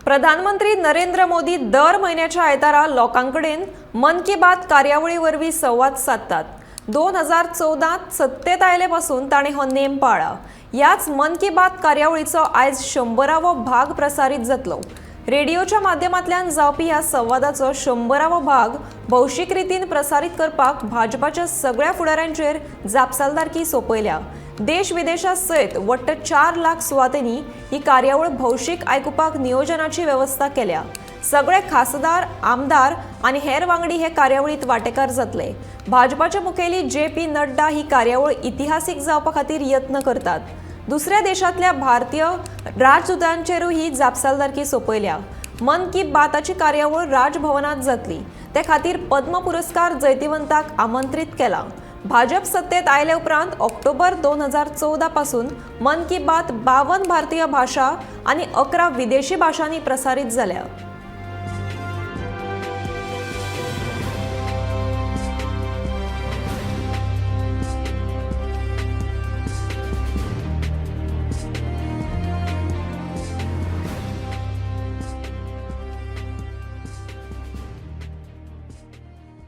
प्रधानमंत्री नरेंद्र मोदी दर म्हयन्याच्या आयतारा लोकां कडेन मन की बात कार्यावळी वरवीं संवाद सादतात. 2014त सत्तेत आयले पासून ताणें हो नेम पाळ्ळा. ह्याच मन की बात कार्यावळीचो आयज 100वो भाग प्रसारीत जातलो. रेडिओच्या माध्यमांतल्यान जावपी ह्या संवादाचो 100वो भाग भौशीक रितीन प्रसारीत करपाक भाजपाच्या सगळ्या फुडाऱ्यांचेर जापसालदारकी सोंपयल्या. देश विदेशा सयत वट्ट 4 लाख सुवातेंनी ही कार्यावळ भौशीक आयकुपाक नियोजनाची वेवस्था केल्या. सगळे खासदार, आमदार आनी हेर वांगडी हे कार्यावळीत वांटेकार जातले. भाजपाचे मुखेली जे पी नड्डा ही कार्यावळ इतिहासीक जावपा खातीर यत्न करतात. दुसऱ्या देशांतल्या भारतीय राजदूतांचेरूय ही जापसालदारकी सोंपयल्या. मन की बाताची कार्यावळ राजभवनात जातली. ते खातीर पद्म पुरस्कार जैतिवंताक आमंत्रीत केला. भाजप सत्तेत आयले उपरांत ऑक्टोबर 2014 पासून मन की बात 52 भारतीय भाशा आनी 11 विदेशी भाशांनी प्रसारीत जाल्या.